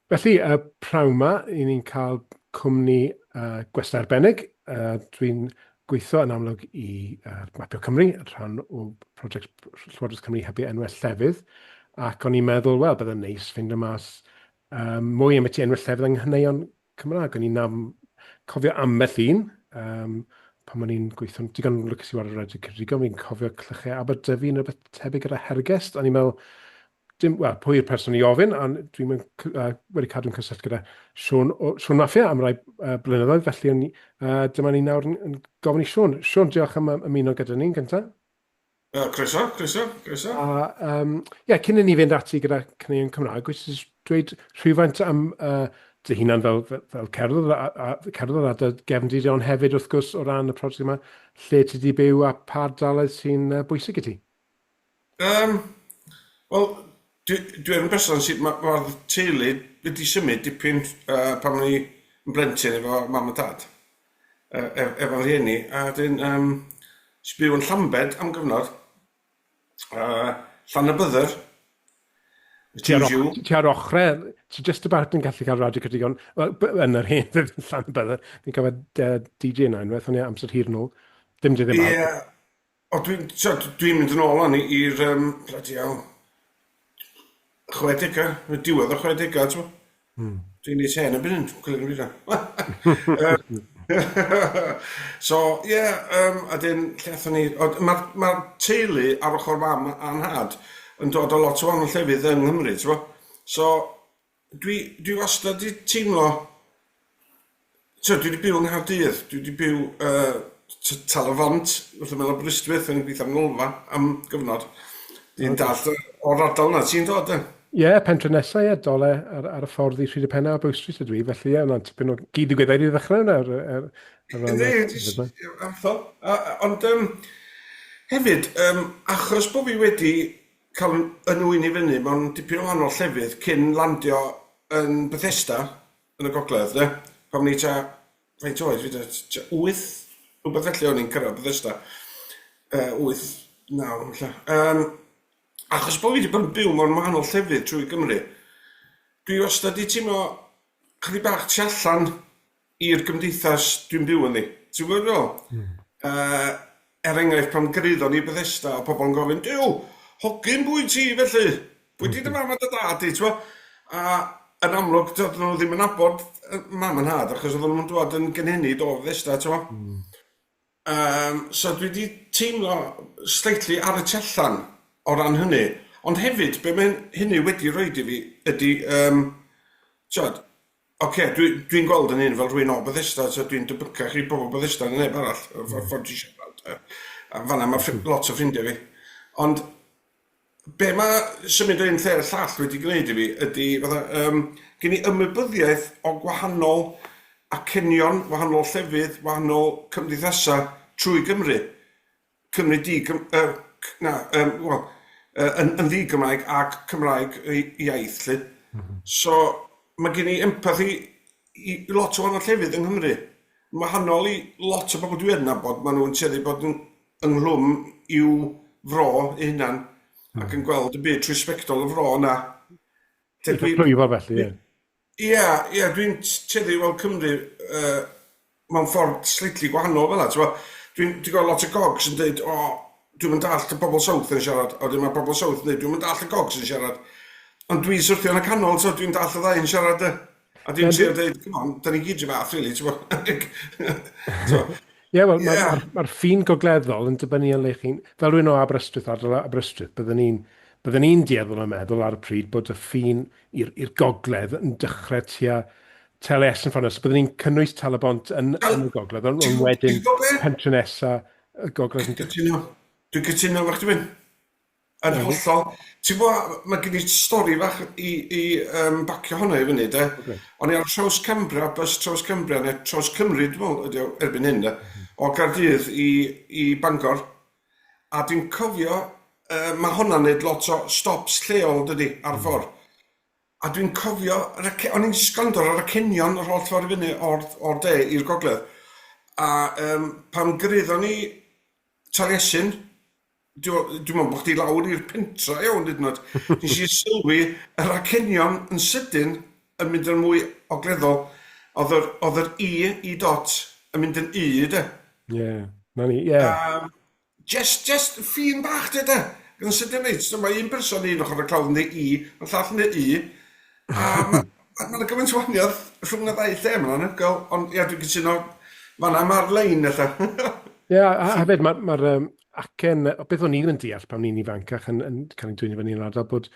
Felly, y pnawn 'ma, 'y ni'n cael cwmni gwestai arbennig. Dwi'n gweithio yn amlwg i Mapio Cymru, rhan o prosiect Llywodraeth Cymru Hybu Enwau Llefydd, ac o'n i'n meddwl, wel, byddai'n neis ffeindio mas mwy ambiti enwau llefydd yng nghaneuon Cymraeg. O'n i'n cofio ambell un pan o'n i'n gweithio'n digon lwcus i ware Radio Ceredigion, fi'n cofio Clychau Aberdyfi neu rywbeth tebyg gyda Hergest. O'n i'n meddwl, dim, wel, pwy yw'r person i ofyn, a dwi'n uh, wedi cadw'n cysyllт gyda Siôn, o, Siôn Mafia am rai blynyddoedd, felly o'n, dyma ni nawr yn gofyn i Siôn. Siôn, diolch am ymuno gyda ni'n gyntaf. Croeso, croeso, croeso. A um, yeah, cyn i ni fynd ati gyda caneuon Cymraeg, wyt ti'n dweud rhywfaint am dy hunan fel, fel, fel cerddor, a cerddor a dy gefndir ond hefyd wrth gwrs o ran y prosiect yma, lle ti wedi byw a pa ardaloedd sy'n bwysig i ti? Yym, wel, dwi dwi yn berson sydd... ma' ma'r teulu wedi symud dipyn yy pan o'n i yn blentyn efo mam a dad, yy ef- efo'n rhieni, a wedyn yym nes i byw yn Llambed am gyfnod, yy Llanybydder, Ti ar, och, ti ar ochrau, ti just about yn gallu cael Radio Ceredigion, wel, yn yr hen ddyddiau yn Llanybydder, fi'n cofio DJ yna unwaith, o'n i amser hir nôl, dim dyddiau mawr. Ie, O dwi'n t'od dwi'n mynd yn ôl wan i i'r yym bloody hell chwedega, y diwedd y chwedega t'mo'? Hmm. Dwi'n reit hen erbyn hyn, coelio neu beidio. Yym so ie yym a 'dyn lle athon ni o ma'r ma'r teulu ar ochor fam a 'nhad yn dod o lot o wahanol llefydd yng Nghymru t'mo'? So Dwi dwi wastad 'di teimlo, tibod, dwi 'di byw yng Nghaerdydd, dwi 'di byw yy Tal-y-bont wrth ymyl Aberystwyth, o'n i'n gweithio am Lolfa am gyfnod. Dwi'n dallt o'r ardal yna ti'n dod de? Ie, pentre nesa ie, Dole ar ar y ffordd i Rhydypenau a Bow Street ydw i, felly ie, yna'n tipyn o gyd-ddigwyddiad i ddechrau yna ar ar ar ran y Yndi, hollol. Ond yym hefyd yym achos bo' fi wedi cael 'y nwyn i fyny mewn dipyn o wahanol llefydd cyn landio yn Bethesda yn y gogledd de, pan o'n i tua, faint oed fi de, tua wyth, rhywbeth felly o'n i'n cyrraedd Bethesda, yy wyth, naw ella. Yym, achos bod fi 'di bod yn byw mewn wahanol llefydd trwy Gymru, dwi wastad 'di teimlo chydig bach tu allan i'r gymdeithas dwi'n byw ynddi. Ti'n gwybod be dwi'n feddwl? Mm. Uh, er enghraifft, pan gyrhaeddon ni Bethesda, o pobl yn gofyn, Duw, hogyn pwy ti felly? Pwy di dy mam a dy dad di, ti'n A yn amlwg, doedden nhw ddim yn nabod mam a nhad, achos oedden nhw'n dod yn gynhenid o Bethesda, ti'n mm. Yym, so dwi 'di teimlo slightly ar y tu allan o ran hynny, ond hefyd be mae hynny wedi roid i fi ydy yym, t'od, ocê, dwi dwi'n gweld yn hun fel rhywun o Bethesda, t'od, dwi'n debycach i bobl Bethesda na neb arall, y ffordd dwi'n siarad, a fan'na ma' lot o ffrindiau fi, ond Be ma' symud o un lle i'r llall wedi gwneud i fi ydy fatha yym gen i ymwybyddiaeth o gwahanol acenion, wahanol llefydd, wahanol cymdeithasau trwy Gymru. Cymru di-Gym- yy c- na yym wel yy yn yn ddi-Gymraeg ac Cymraeg ei iaith 'lly. So ma' gen i empathi i lot o wahanol llefydd yng Nghymru. Yn wahanol i lot o bobl dwi yn nabod, maen nhw'n tueddu bod yn ynghlwm i'w fro eu hunan ac yn gweld y byd trwy sbectol y fro yna. Lle dwi... Eitha plwyfol felly, ie. Ie, ie, dwi'n tueddu i weld Cymru uh, mewn ffordd slightly gwahanol fel 'na, t'mo'? Dwi'n dwi gweld lot o gogs yn dweud, o, dwi'm yn dallt y bobl South yn siarad, a wedyn mae bobl South yn dweud, dwi'm yn dallt y gogs yn siarad. Ond dwi'n syrthio yn y canol, so dwi'n dallt y ddau yn siarad, de. A dwi'n trio dweud, come on, da ni gyd 'run fath, really, t'mo'? So, Ie, wel, mae'r ma ma ffin gogleddol yn dibynnu ar le chi'n... Fel rhywun o Aberystwyth, ardal Aberystwyth, byddwn ni'n byddwn ni'n dueddol o meddwl ar y pryd bod y ffin i'r gogledd yn dechrau tua Taliesin ffordd 'na. So byddwn ni'n cynnwys Tal-y-bont yn, yn y gogledd, ond wedyn pentre nesa y gogledd yn... Cytuno. Dwi'n cytuno efo chdi, Wyn. Yn hollol. Ti'n gwybod, mae gen i stori fach i, i um, bacio hwnna i fyny, de. Okay. O'n i ar Traws Cambria, bus Traws Cambria, neu Traws Cymru, dwi'n meddwl, ydi o erbyn hyn, de, o Gaerdydd i, i Bangor. A dwi'n cofio, uh, mae hwnna'n neud lot o stops lleol, dydy, ar y ffordd. A dwi'n cofio, yr ace- o'n i'n sgando ar yr acenion yr holl ffordd i fyny o'r, o'r de i'r gogledd. A um, pan gyrhaeddon ni Taliesin, Dwi'n dwi meddwl bod chdi lawr i'r pentra iawn hyd yn oed. Nes i sylwi yr acenion yn sydyn. yn mynd yn mwy ogleddol, oedd yr, oedd yr I, I dot, yn mynd yn U, de. Ie, yeah, na ni, ie. Yeah. Just, just ffin bach, de, de. Yn sydyn reit, so mae un person un ochr y clawdd yn dweud I, mae'r llall yn dweud U. A mae ma, ma gymaint o wahaniaeth rhwng y ddau lle, mae'n anhygoel. Ond ia, dwi'n cytuno, fan'na mae'r lein ella. Ie, yeah, a hefyd mae'r ma acen, beth o'n i'n deall pan o'n i'n ifancach yn, yn cael ei dwyn i fyny yn ardal, bod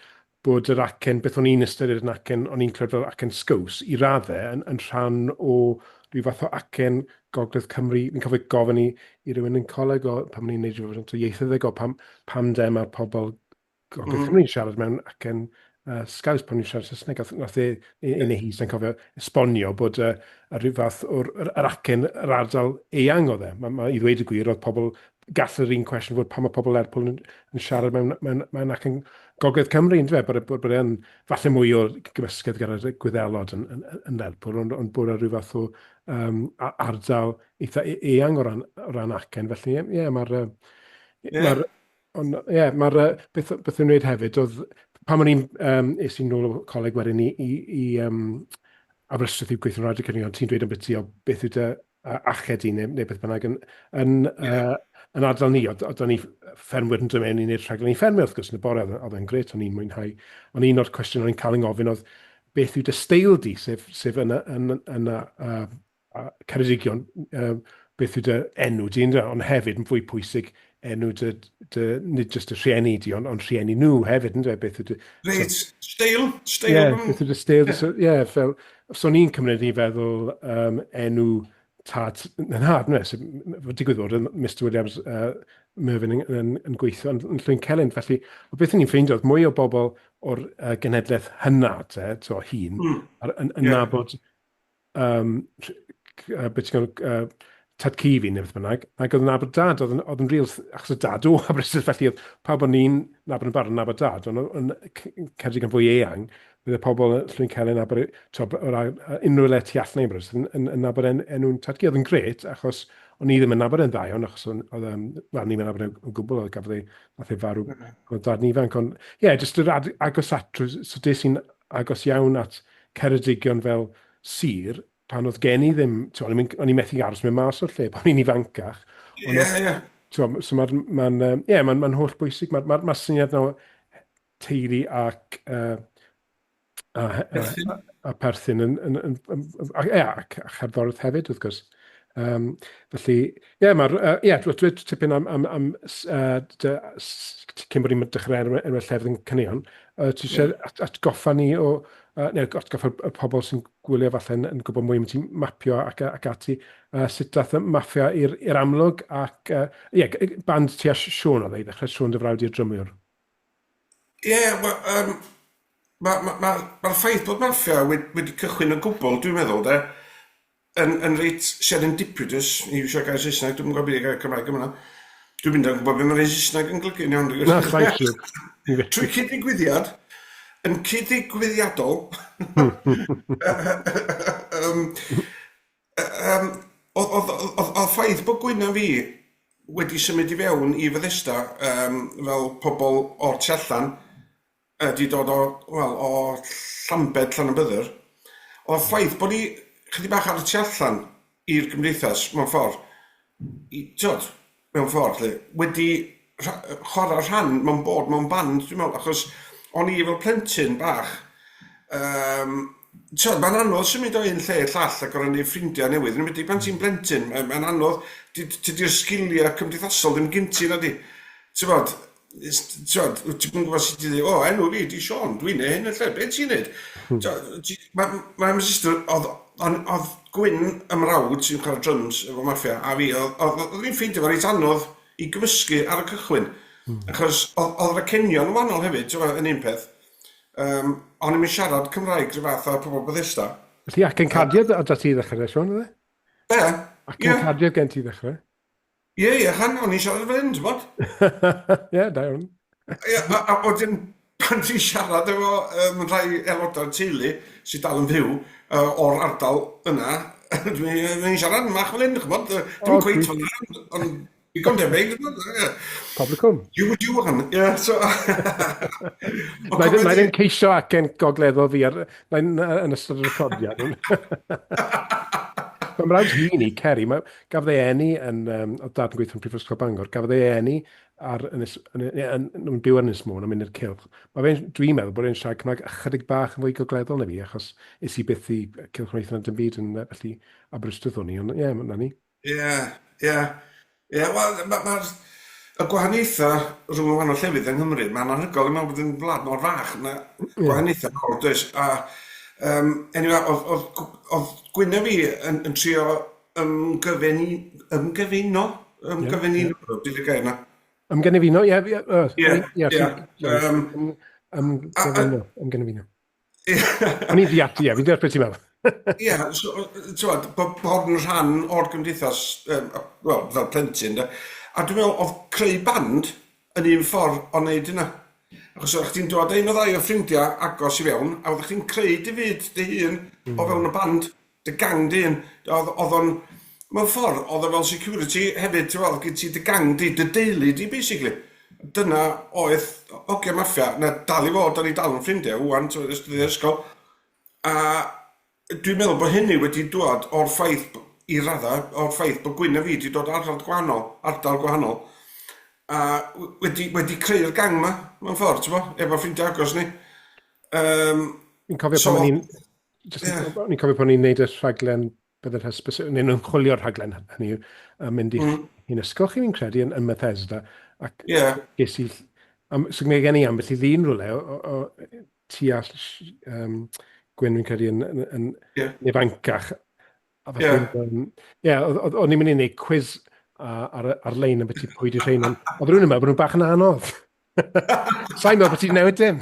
bod yr acen, beth o'n i'n ystyried yn acen, o'n i'n clywed fel acen Scouse, i raddau, yn, yn rhan o rhyw fath o acen Gogledd Cymru. Fi'n cofio gofyn i, i rywun yn coleg o, pan o'n i'n neud rhywfaint o ieithyddeg o pam, pam de mae'r pobl Gogledd Cymru'n siarad mewn acen Scouse pan o'n i'n siarad Saesneg. Nath, nath e, e, neu hi, sa'n cofio, esbonio bod y rhyw fath o'r yr, yr acen yr ardal eang oedd e. Ma, ma, I ddweud y gwir, oedd pobl gall yr un cwestiwn fod pam mae pobl Lerpwl yn, yn siarad mewn, mewn, mewn acen Gogledd Cymru, yndyfe? Bod, e, bod, bod e'n falle mwy o gymysgedd gyda'r Gwyddelod yn, yn, yn Lerpwl, ond, ond bod e rhyw fath o um, ardal eitha e, eang o ran, o ran acen. Felly, ie, yeah, mae'r... Yeah. Mae'r Ond ie, yeah, mae'r beth, beth o'n wneud hefyd oedd pan o'n i'n um, es i'n nôl o coleg wedyn i, i, i um, Aberystwyth i gweithio'n Radio Cymru, ti'n dweud ambiti o beth yw dy ached i neu, neu beth bynnag yn, yn, yeah. yn ardal ni. Oedd, oedd ni ffermwyr yn dod mewn i wneud rhaglen i ffermwyr, wrth gwrs, yn y bore, oedd e'n gret, o'n i'n mwynhau. Ond un o'r cwestiwn o'n i'n cael yng ngofyn oedd, beth yw dy steil di, sef, sef yn, yn, yn, yn uh, Ceredigion, beth yw dy enw di, ond hefyd yn fwy pwysig, enw dy, dy, nid jyst y rhieni di, ond, ond rhieni nhw hefyd, ynddo, beth yw dy... Reit, steil, steil. Ie, yeah, beth yw dy steil, yeah. So, yeah, fel, so ni'n cymryd i feddwl um, enw tad, yn nhad, ne, so, digwydd bod Mr Williams uh, Mervyn yn, yn, yn gweithio yn, yn Llwyn Celyn, felly o beth ni'n ffeindio oedd mwy o bobl o'r uh, genhedlaeth hynna, te, to, hun, mm. yn, yn yeah. nabod um, beth ti'n gael, uh, tad cu fi neu beth bynnag, ac oedd yn nabod dad, oedd yn, oedd yn real, achos y dad o Aberystwyth, felly oedd pawb o'n i'n nabod yn barod yn nabod dad, ond yn Ceredigion fwy eang, bydde pobl yn Llwyn Celyn, Aber, to, unrhyw le tu allan i Aberystwyth yn, yn, yn nabod en, enw'n tad cu, oedd yn gret, achos o'n i ddim yn nabod e'n dda iawn, achos oedd, um, wel, ni'n nabod e'n gwbl, oedd gafodd ei, nath ei farw, oedd dad yn ifanc, ond ie, yeah, jyst yr agos atrwydd, so des i'n agos iawn at Ceredigion fel sir, pan oedd gen i ddim, o'n i'n o'n i'n methu aros mynd mas o'r lle pan o'n i'n ifancach. Ie, yeah, ie. Yeah. So mae'n ma ie, yeah, ma holl bwysig, mae'r ma, ma syniad na teulu ac, uh, a, a, a, a perthyn yn, yn, yn, yn, a, ie, ac, a cherddoriaeth hefyd, wrth gwrs. Um, felly, ie, yeah, mae'r, uh, ie, dwi dweud tipyn am, am, am uh, dy, cyn bod ni'n dechrau enw, enw llefydd yn caneuon, uh, ti eisiau yeah. at, atgoffa ni o, uh, neu atgoffa y pobl sy'n gwylio falle yn, yn gwybod mwy am ti mapio ac, ac ati, uh, sut dath y maffia i'r i'r amlwg ac, uh, ie, yeah, band ti a Siôn oedd e i ddechrau, Siôn dy frawd i'r drymiwr. Ie, yeah, well, um, mae'r ma, ma, ma, ma ffaith bod maffia wedi, wedi cychwyn o gwbl, dwi'n meddwl, de, yn, yn reit serendipitous, i iwsio gair Saesneg, dwi'm yn gwybod beth gair Cymraeg am hwnna. Dwi'n mynd yn gwybod beth mae'r Saesneg yn golygu yn iawn. Na, chwaith siwr. Trwy cyd-ddigwyddiad, yn cyd-ddigwyddiadol, um, um, oedd, oedd, oedd, oedd ffaith bod Gwyn a fi wedi symud i fewn i Fethesda um, fel pobl o'r tu allan, 'di dod o, wel, o Llambed, Llanybydder, oedd ffaith bod ni chydig bach ar y tu allan i'r gymdeithas, mewn ffordd, i, tibod, mewn ffordd, 'lly, wedi chwarae rhan mewn bod mewn band, dwi'n meddwl, achos o'n i fel plentyn bach, um, tibod, mae'n anodd symud o un lle i'r llall a gorfod neud ffrindiau newydd, yn enwedig pan ti'n blentyn, mae'n anodd, tydi'r sgiliau cymdeithasol ddim gen ti, nadi, tibod, T'wod, wyt ti'm yn gwybod sut i ddweud, o, enw fi 'di Siôn, dwi'n neud hyn y lle, be ti'n neud? Mae ma my sister, oedd, oedd Gwyn y mrawd sy'n chwarae drums efo Maffia, a fi, oedd, oedd, oedd ni'n ffeindio fo reit anodd i gymysgu ar y cychwyn. Achos oedd, oedd yr acenion yn wahanol hefyd, t'wod, yn un peth. Um, o'n i'n siarad Cymraeg rhyw fath â pobl Bethesda. Felly acen Cardiff oedd 'da ti i ddechrau, Siôn, oedd e? Be? Acen yeah. Cardiff gen ti i ddechrau? Ie, ie, han, o'n i'n siarad fel hyn, ti'n bod? Ie, da iawn. Ie, a, a wedyn, pan ti'n siarad efo um, rhai aelodau'r teulu sydd dal yn fyw uh, o'r ardal yna, dwi'n dwi siarad mach fel hyn, ch'mod, dwi'n oh, cweit fel yna, ond... Digon debyg, ie. Pobl y Cwm. Jiw jiw hon, ie, so... Na i ddim ceisio acen gogleddol fi ar, na, yn ystod y recordiad. Mae mrawd hŷn i, Ceri, mae, gafodd ei eni yn, oedd dad yn gweithio yn Prifysgol Bangor, gafodd ei eni ar Ynys, yn, yn, yn, byw ar Ynys Môn a mynd i'r cylch. Mae fe'n, dwi'n meddwl bod e'n siarad Cymraeg ychydig bach yn fwy gogleddol na fi, achos es i byth i Cylch Meithrin na dim byd yn, felly Aberystwyth o'n i, ond ie, yeah, na ni. Ie, ie. Ie, wel, mae'r ma, y gwahaniaethau rhwng y wahanol llefydd yng Nghymru, mae'n anhygoel, dwi'n meddwl bod yn wlad mor fach, mae gwahaniaethau mawr, does? A, anyway, oedd, oedd, oedd Gwyn a fi yn, yn trio ymgyfeni, ymgyfuno? Ymgyfenino, yeah, yeah. y gair na. Ymgynefino, ie. Ie, ie. Ymgyfenino, ymgynefino. O'n i'n ddiati, ie, fi'n deall beth ti'n meddwl. Ie, so, t'mod, bod bod yn rhan o'r gymdeithas, yym, wel, fel plentyn, de. A dwi'n meddwl, oedd creu band yn un ffordd o wneud hynna. Achos oeddech chdi'n dod â un o ddau o ffrindiau agos i fewn, a oeddech chdi'n creu dy fyd dy hun o fewn y band, dy gang dy hun. Oedd, oedd o'n, mewn ffordd, oedd o fel security hefyd, ti'n gwbod, gen ti dy gang di, dy deulu di, basically. Dyna oedd Hogia Maffia, na dal i fod, da ni dal yn ffrindiau ŵan, ti'n gwbod, ers dyddiau ysgol. A dwi'n meddwl bod hynny wedi dŵad o'r ffaith, i raddau, o'r ffaith bod Gwyn a fi wedi dod o ardal gwahanol, ardal gwahanol, a wedi, wedi creu'r gang 'ma, mewn ffordd, ti'n gwbod, efo ffrindiau agos ni. Um, Fi'n cofio so, pan o'n i'n Just, yeah. O'n i'n cofio pan o'n i'n neud y rhaglen byddai'r hysbys, neu'n ymchwilio'r rhaglen hynny yw, a mynd i mm. un ysgol chi fi'n credu yn, yn Bethesda, ac yeah. ges i, am, so mae gen i ambell i ddyn rhywle o, o, o tu all Gwyn fi'n credu yn, yn, yn yeah. ifancach. A felly, yeah. Yeah, o'n i'n mynd i wneud cwiz ar, ar-lein am beth i pwy di rhain, ond oedd rhywun yn meddwl bod nhw'n bach yn anodd. Sa'n meddwl bod ti'n newid dim.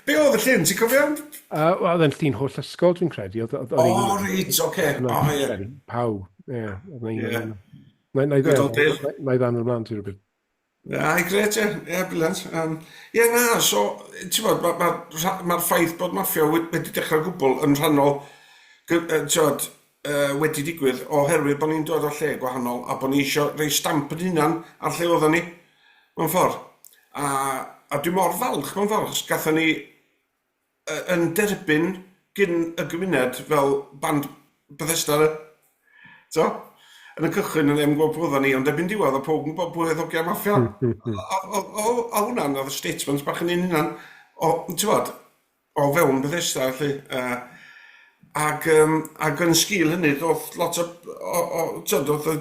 Be oedd y llun, ti'n cofio? Wel, oedd e'n llun holl ysgol, dwi'n credu. Oedd, oedd, oedd o, reit, oce. O, ie. Pawb, ie. Ie. Na i ddan ymlaen ti rhywbeth. Ai, gret, ie. Ie, brilliant. Ie, na, so, ti'n bod, mae'r ma, ma, ma ffaith bod maffia wedi dechrau gwbl yn rhannol, ti'n bod, wedi digwydd oherwydd bod ni'n dod o lle gwahanol a bod ni eisiau rhoi stamp yn hunan ar lle oedden ni, mewn ffordd. A, a dwi mor falch mewn ffordd, achos gathon ni yn derbyn gyn y gymuned fel band Bethesda. So, yn y cychwyn o'n i ddim yn gwybod pwy oedden ni, ond erbyn diwedd oedd pawb yn gwybod pwy oedd Hogia Maffia. A hwnna'n oedd statement bach yn un hunan, o, ti'n gwbod, o fewn Bethesda felly. Ac, um, ac yn sgil hynny, doth lot o, o, o tyd, doth y,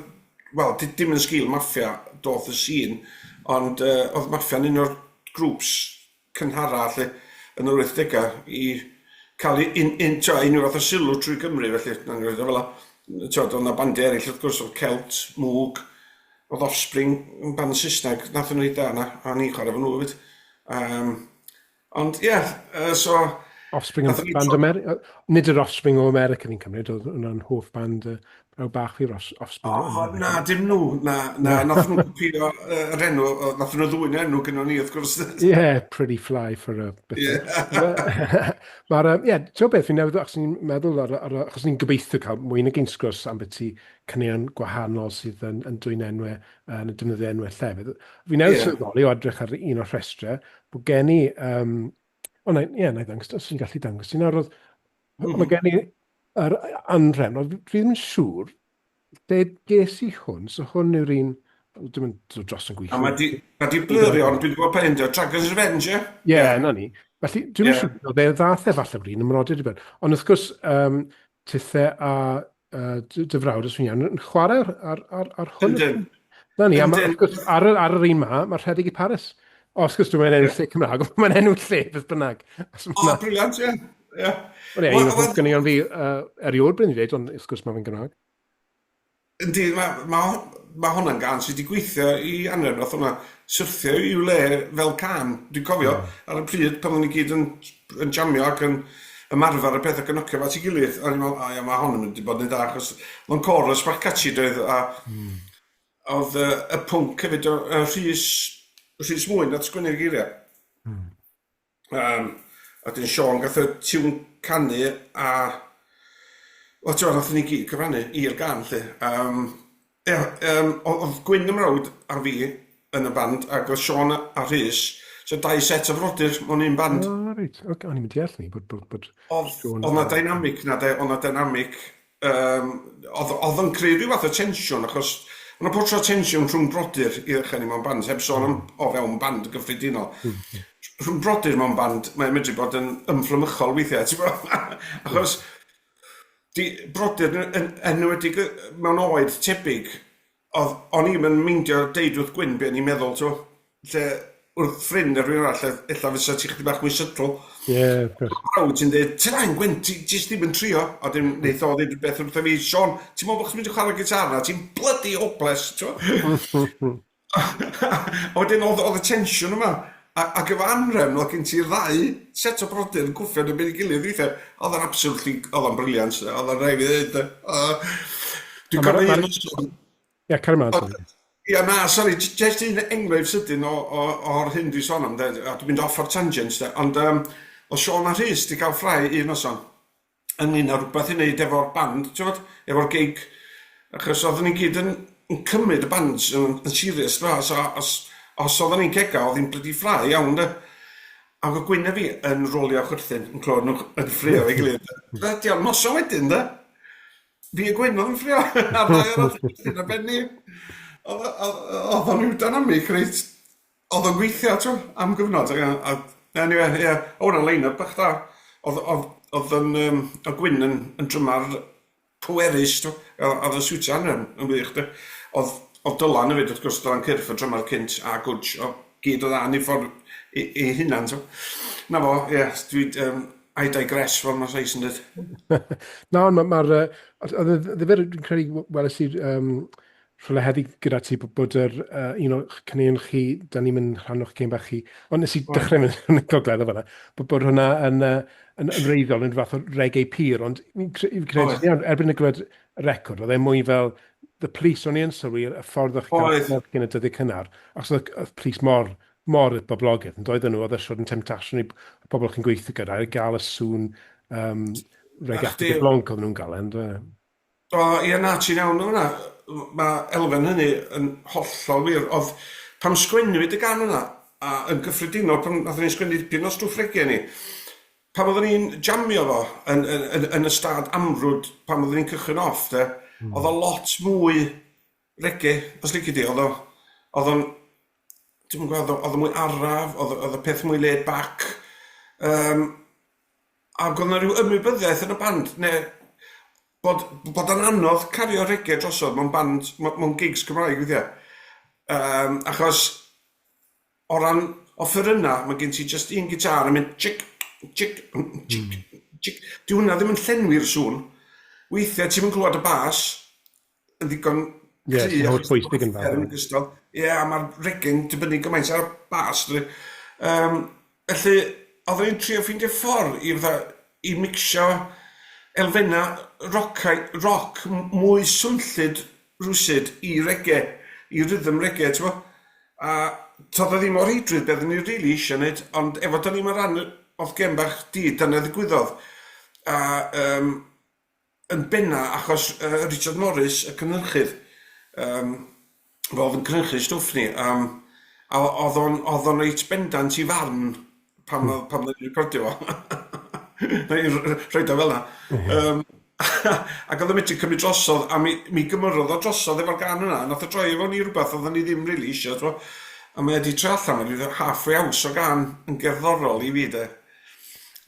wel, dim yn sgil Maffia, doth y sîn, ond oedd Maffia'n un o'r grŵps cynhara felly, yn yr 80au, i cael un, un, tio, unrhyw fath o sylw trwy Gymru, felly, na'n gweithio fel Tio, oedd yna bandiau eraill, wrth gwrs, oedd Celt, Mwg, oedd Offspring yn band Saesneg, nath nhw da yna, a ni'n chwarae efo nhw hefyd. Um, Ond ie, yeah, so... Offspring yn band America. Nid yr Offspring o America fi'n cymryd, oedd hwnna'n hoff band braw bach fi'r Offspring. O, na, dim nhw. Na, na, nath nhw copio yr enw, nath nhw ddwyn enw gyda ni, wrth gwrs. Yeah, pretty fly for a bit. Yeah. Mae'r, ie, ti'n beth, fi'n newydd, achos ni'n meddwl, ar, ar, achos ni'n gobeithio cael mwy nag un sgwrs am beth i caneuon gwahanol sydd yn, yn dwyn enwau, yn defnyddio enwau llefydd. Fi'n newydd yeah. sylweddoli o edrych ar un o'r rhestrau, bod gen i, um, o, na, ie, na i ddangos, os ti'n gallu dangos ti nawr, oedd, mae gen i yr anrefn, ond dwi ddim yn siŵr lle ges i hwn, so hwn yw'r un, dwi'n mynd dros yn gweithio. A mae di, mae di blurry ond dwi'n gwybod pa un, Dragon's Revenge, ie? Ie, yeah, na ni. Felly, dwi'n yeah. siŵr, oedd e ddath e falle bod un ymrodyr i ben. Ond wrth gwrs, um, tithe a dy frawd, os fi'n iawn, yn chwarae ar, ar, ar, ar hwn. Yndyn. Na ni, a ma, wrth gwrs, ar, ar yr un ma, mae rhedeg i Paris. O, wrth gwrs, dwi'n enw lle Cymraeg, ond mae'n enw lle, beth bynnag. O, briliant, ie. Ie. Wel, ie, un o'r hoff ganeuon fi erioed, byddwn i'n dweud, ond wrth gwrs mae fe'n Gymraeg. Yndi, mae ma, ma hwnna'n gân sydd wedi gweithio i Anrefn, nath hwnna syrthio i'w le fel cân. Dwi'n cofio ar y pryd pan o'n ni gyd yn, yn jamio ac yn ymarfer y peth ac yn nocio fo at ei gilydd, a o'n i'n meddwl, o ia, mae hon yn mynd i bod yn dda, achos oedd o'n chorus bach catchy doedd, a oedd y pwnc hefyd, o, Rhys, Rhys Mwyn nath sgwennu'r geiriau. Um, a dyn Siôn gath y tiwn canu a... Wel, ti'n nathon ni gyd cyfrannu i'r gan, lle. Um, Ia, yym, oedd Gwyn y mrawd a fi yn y band, ac oedd Siôn a Rhys, so dau set o frodyr mewn un band. O, reit. Ocê, o'n i'm yn deall 'ny, bod, bod, bod Oedd, Siôn oedd 'na a... dynamic 'na de, oedd 'na dynamic, yym, oedd, oedd o'n creu rhyw fath o tensiwn, achos ma' 'na pob tro tensiwn rhwng brodyr i ddechrau ni mewn band, heb sôn am o fewn band yn gyffredinol. Rhwng brodyr mewn band, mae'n medru bod yn ymfflamychol weithiau, ti'n gwbod? Achos 'di brodyr yn yn enwedig yy mewn oed tebyg, o'dd o'n i'm yn meindio deud wrth Gwyn be' o'n i'n meddwl t'mo'? Lle wrth ffrind ne' rhywun arall e- ella fysa ti chydig bach mwy subtle. Ie, wrth gwrs. Brawd sy'n deud tyrd 'an Gwyn ti jyst ddim yn trio a wedyn neith o ddeud rwbeth wrtha fi Siôn ti'n me'wl bo' chdi'n medru chware gitâr 'na ti'n bloody hopeless t'mo'? A wedyn oedd oedd y tensiwn yma, a ac efo Anrefn oedd gen ti'r ddau set o brodyr yn cwffio yn erbyn ei gilydd weithiau. Oedd o'n absolutely, oedd o'n brilliant, oedd o'n rhaid fi ddeud. de. Dwi'n cofio un noson... Ie, cario mlaen, sori. Ia, na, sori, jyst un enghraifft sydyn o, o, o'r hyn dwi'n sôn am, de, a dwi'n mynd off ar tangent, de, ond um, oedd Siôn a Rhys 'di cael ffrae un noson. ynglyn â rhywbeth i wneud efo'r band, t'mod, efo'r gig, achos oedden ni gyd yn, yn cymryd y band yn, yn serious, t'mo', so os, os oedden ni'n cega, oedd hi'n blydi ffrae iawn, de. Ac oedd Gwyn a fi yn rolio chwerthin, yn clywed nhw yn ffraeo efo'i gilydd. Bloody hell, noson wedyn, de, fi a Gwyn oedd yn ffraeo, a'r ddau arall yn chwerthin ar ben ni. Oedd oedd o'n ryw dynamic reit Oedd o'n gweithio t'mo' am gyfnod a a eniwe ie oedd hwnna'n line-up bach da. Oedd oedd oedd yn yym oedd Gwyn yn yn drymar pwerus t'mo' oedd o'n siwtio Anrefn yn wych de. Oedd oedd Dylan hefyd wrth gwrs Dylan Cyrff y drymar cynt a Gwj o gyd o dda yn ei ffordd ei ei hunan t'mo'. 'Na fo ie dwi yym I digress fel ma'r Sais yn dweud. Na ond ma' ma'r yy oedd oedd yn ddifyr dwi'n credu weles i'r yym rhywle heddi gyda ti bod yr uh, un o'ch caneuon chi, da ni'n mynd rhan o'ch gêm bach chi, ond nes i dechrau mynd yn y gogledd o fanna, bod, bod hwnna yn, uh, yn, yn wreiddiol yn fath o reggae pur, ond fi'n credu, iawn, erbyn y glywed y record, oedd e mwy fel The Police, o'n i yn sylwi y ffordd o'ch chi'n cael cyn y dyddiau cynnar, achos oedd y Police mor, mor boblogaidd, yn doedden nhw, oedd e siwr yn temptation i pobl chi'n gweithio gyda, i gael y sŵn um, reggae blonc oedd nhw'n gael, e, yn O ia na ti'n iawn yn fan'na. Ma' elfen hynny yn hollol wir. O'dd pan sgwennwyd y gân yna, a yn gyffredinol pan nathon ni sgwennu dipyn o stwff reggae ni, pan oedden ni'n jamio fo yn yn yn yn y stad amrwd pan oedden ni'n cychwyn off de, o'dd o lot mwy reggae os lici di, o'dd o o'dd o'n dwi'm yn gwbod o'dd o o'dd o mwy araf, o'dd o o'dd y peth mwy laid back yym Ac oedd 'na ryw ymwybyddiaeth yn y band, neu bod bod o'n anodd cario reggae drosodd mewn band, mewn gigs Cymraeg weithiau. Yym, achos o ran offerynnau, mae gen ti jyst un gitâr yn mynd chic, chic, chic, chic. Dyw hwnna ddim yn llenwi'r sŵn. Weithiau ti'm yn clywed y bas, yn ddigon Ie, sy'n holl bwysig yn fawr. Yn ogystal. Ie, a mae'r reggae'n dibynnu gymaint ar y bas, dydi. Um, felly, oedden ni'n trio ffeindio ffordd i fatha, i mixio elfennau rocau, roc mwy swnllyd rywsut i reggae, i rhythm reggae, ti'n bo? A to'dd o ddim o reidrwydd be oedden ni rili eisiau neud, ond efo 'dan ni'm yn rhan o'r gêm bach di, dyna ddigwyddodd. A yym yn benna achos yy Richard Morris y cynhyrchydd yym fo o'dd yn cynhyrchu stwff ni yym a o'dd o'n o'dd o'n reit bendant 'i farn pan o'dd pan oddan ni'n recordio fo. Nai rhoid o fel'na. Yym ac o'dd o'n medru cymryd drosodd a mi mi gymrodd o drosodd efo'r gân yna a nath o droi o fewn i rwbath oddan ni ddim rili isio t'mo'? A mae o 'di troi allan yn ryw halfway house o gân yn gerddorol i fi 'de.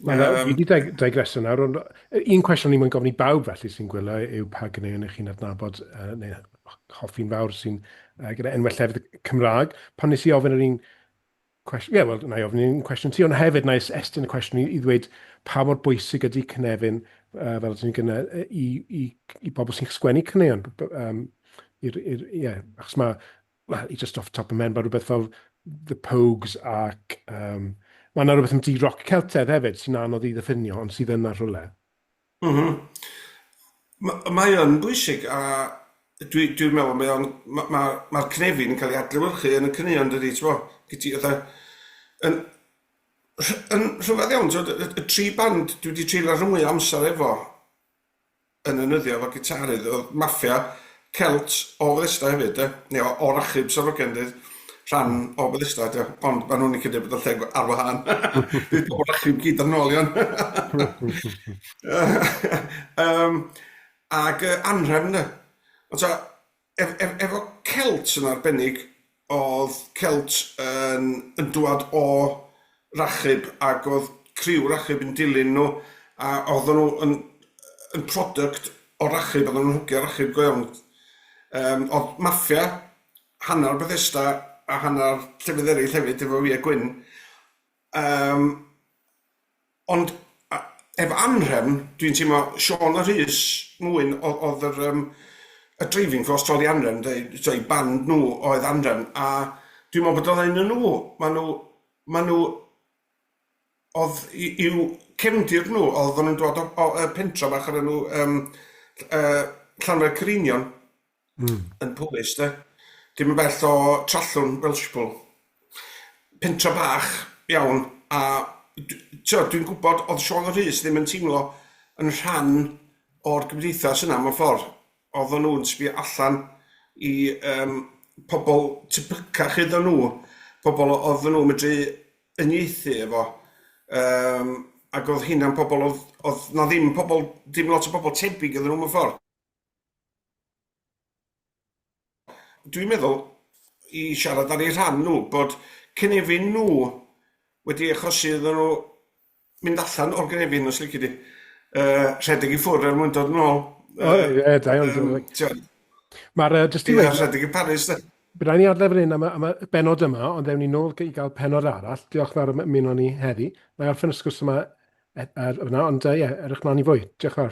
Mae'n um, fi wedi digresio nawr, ond un cwestiwn ni'n mwyn gofyn i bawb felly sy'n gwylio yw pa ganeuon ych chi'n adnabod uh, neu hoffi'n fawr sy'n uh, gyda enwau llefydd Cymraeg. Pan nes i ofyn yr un cwestiwn, ie, yeah, wel, na i ofyn un cwestiwn ti, ond hefyd na i estyn y cwestiwn i, i ddweud pa mor bwysig ydy cynefin, uh, fel ydyn ni'n gyna, i, i, i bobl sy'n sgwennu caneuon. Um, i'r, i'r, yeah, achos mae well, i just off top of my head, mae rhywbeth fel The Pogues ac um, mae yna rhywbeth am rock Celtaidd hefyd sy'n anodd i ddiffinio, ond sydd yna rhywle. Mm -hmm. Mae yn bwysig a dwi'n dwi meddwl mae o'n mae'r ma, ma cnefin yn cael ei adlewyrchu yn y caneuon dydy, ti'n bo? Gyti fatha yn yn rhyfedd iawn, t'wod, y, y tri band dwi wedi treulio rhan fwya amser efo yn 'y nyddiau efo gitarydd oedd Maffia, Celt o Fethesda hefyd de, neu o, o Rachub Sarocen dweud, rhan o Bethesda de, ond maen nhw'n licio dweud bod y lle ar wahân. Bydd pobl Rachub gyd ar nôl iawn. um, ag anrhefn de. Ond ta, ef, ef, efo Celt yn arbennig, oedd Celt yn, yn dwad o Rachub ac oedd criw Rachub yn dilyn nhw a oedden nhw yn, yn product o Rachub, oedden nhw'n hwgio Rachub go iawn. Um, oedd maffia, hanner Bethesda a hanner llefydd eraill hefyd efo fi a Gwyn. Um, Ond efo anrhefn, dwi'n teimlo Siôn a Rhys Mwyn oedd yr yym y driving force tu ôl i anrhefn de, so eu band nhw oedd anrhefn, a dwi'n meddwl bod o'n un o nhw, maen nhw, maen nhw, oedd i'w cefndir nhw, oedden nhw'n dod o, o, o pentra bach o'r enw um, uh, Llanfair Caereinion. Mm. Yn Powys, de. Dim yn bell o Trallwng, Welshpool. Pentra bach iawn, a dwi'n gwybod oedd Siôn Rhys ddim yn teimlo yn rhan o'r gymdeithas yna mewn ffordd. Oedden nhw'n sbio allan i um, pobl tebycach iddyn nhw, pobl oedden nhw'n medru uniaethu efo. Um, ac oedd hynna'n pobl oedd, oedd na ddim pobl, dim lot o bobl tebyg iddyn nhw mewn ffordd. Dwi'n meddwl, i siarad ar eu rhan nhw, bod cynefin nhw wedi achosi iddyn nhw mynd allan o'r gynefin, os lici di. Uh, rhedeg i ffwrdd er mwyn dod yn ôl. O, ie, da iawn. Um, Mae'r, uh, just i weud... Rhedeg i Paris, de. Bydd rhaid ni adael fan hyn am y, am y benod yma, ond ewn ni nôl i gael penod arall. Diolch fawr am ymuno ni heddi. Mae orffen y sgwrs yma e, ar fyna, ond ie, uh, edrych mlaen i fwy. Diolch fawr.